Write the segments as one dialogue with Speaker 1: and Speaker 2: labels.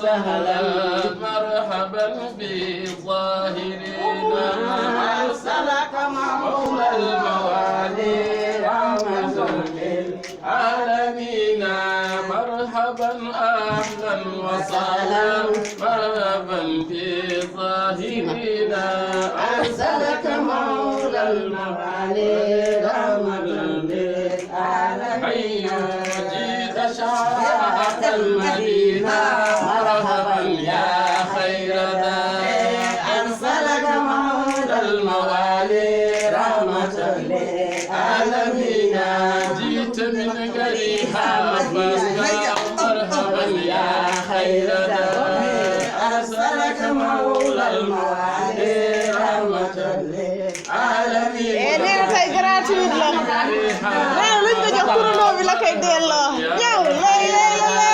Speaker 1: وسهلا مرحبا بالظاهرين.
Speaker 2: أرسلك
Speaker 1: مولى الموالي رحمة للعالمين. مرحبا أهلا وسهلا مرحبا بالظاهرين.
Speaker 2: أرسلك مولى الموالي رحمة للعالمين.
Speaker 1: جئت شارعة المدينة مرحبا يا خير دار.
Speaker 2: أرسلك مولى الموالي رحمة للعالمين.
Speaker 1: جئت من غيرها مرحبا يا خير دار.
Speaker 2: أرسلك مولى الموالي رحمة للعالمين.
Speaker 3: Eh, nee na tey gratuit la. Nee na luñ ko jox turandoo bi la koy delloo. Ñëw lay lay la la.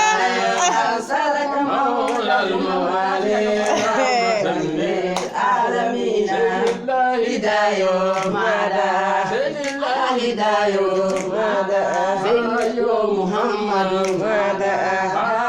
Speaker 2: أرسلك
Speaker 1: مولى الموالي رحمة
Speaker 2: للعالمين.
Speaker 1: لله.
Speaker 2: هداية ماذا؟
Speaker 1: لله.
Speaker 2: هداية ماذا؟
Speaker 1: أيو محمد.
Speaker 2: ماذا؟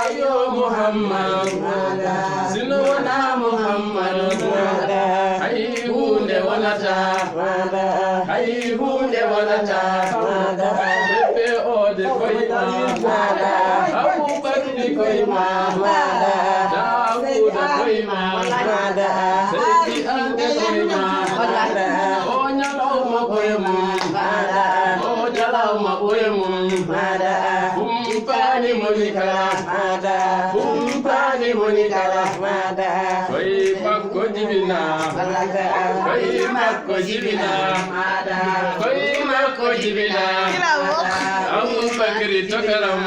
Speaker 1: أيو محمد.
Speaker 2: ماذا؟
Speaker 1: سنونا محمد.
Speaker 2: ماذا؟
Speaker 1: hay hunde wonata.
Speaker 2: ماذا؟
Speaker 1: Hay hunde wonata.
Speaker 2: ماذا؟
Speaker 1: Bébé ode koyma.
Speaker 2: ماذا؟
Speaker 1: Aboubacry koyma.
Speaker 2: ماذا؟
Speaker 1: Daouda koyma.
Speaker 2: ماذا؟
Speaker 1: Seydi Ande koyma.
Speaker 2: ماذا؟
Speaker 1: O ñalawma koye mum.
Speaker 2: ماذا؟
Speaker 1: O ñalawma ɓoye mum.
Speaker 2: ماذا؟
Speaker 1: Humpani moni kala.
Speaker 2: ماذا؟
Speaker 1: Humpani moni kala.
Speaker 2: ماذا؟
Speaker 1: Koye makko jibina.
Speaker 2: ماذا؟
Speaker 1: Koye makko jibina.
Speaker 2: ماذا؟
Speaker 1: Koye makko jibina.
Speaker 3: Ci laa bokk.
Speaker 1: Aboubacry tokaram.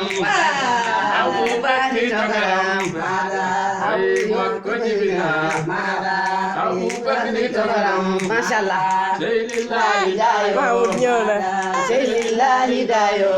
Speaker 1: Aboubacry tokaram.
Speaker 2: ماذا؟
Speaker 1: Koye makko jibina.
Speaker 2: ماذا؟
Speaker 1: Aboubacry tokaram.
Speaker 2: ما شاء الله.
Speaker 1: Seydillahi dayo.
Speaker 3: Maodo ñëw na.
Speaker 2: Seydillahi dayo.